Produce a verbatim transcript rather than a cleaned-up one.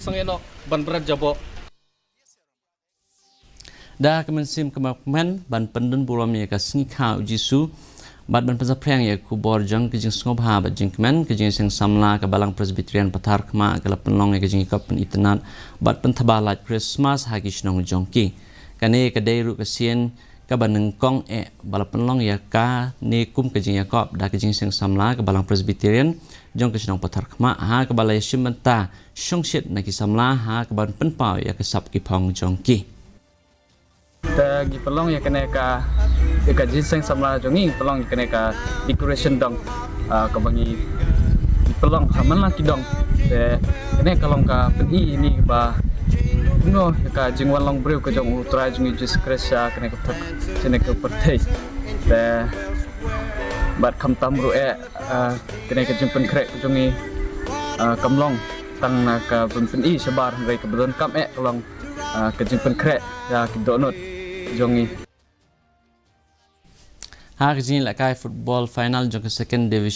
Sangeh noh ban bret jaboh. Da ka mynsiem kaba kmen ban pyndon burom ïa ka sngi kha u Jisu bad ban pynsaphriang ïa ka khubor jong ka jingsngewbha bad jingkmen, ka Jingïaseng Samla ka Balang Presbyterian Patharkhmah ka la pynlong ïa ka jingïakop pynitynnad bad pynthaba lait Christmas ha ki shnong jong ki. Kane ka dei ruh ka sien kaba nyngkong eh ba la pynlong ïa kane kum ka jingïakop da ka Jingïaseng Samla ka Balang Presbyterian jong ka shnong Patharkhmah, ha kaba la ïashim bynta shongshit na ki samla ha kaba pynpaw ïa ka sap ki phong jong ki. Te ngi pynlong ïa kane ka, ïa ka Jingïaseng Samla jong ngi, ngi pynlong ïa kane ka decoration dong, ah, kaba ngi, ngi pynlong ha man la ki dong. Te kane ka long ka pyni ïa ngi ba kumno ïa ka jingwan long briew ka jong U Trai jong ngi Jisu Khrist sha kane ka pyrthei, sha kane ka pyrthei. Te bad khamtam ruh eh, ah, kane ka jingpynkhreh ka jong ngi, ah, kam long tang na ka ban pyni shabar, hynrei kaba donkam eh ka long, ah, ka jingpynkhreh ïa ki dohnud jong ngi. Ha ka jingïalehkai football final jong ka Second Division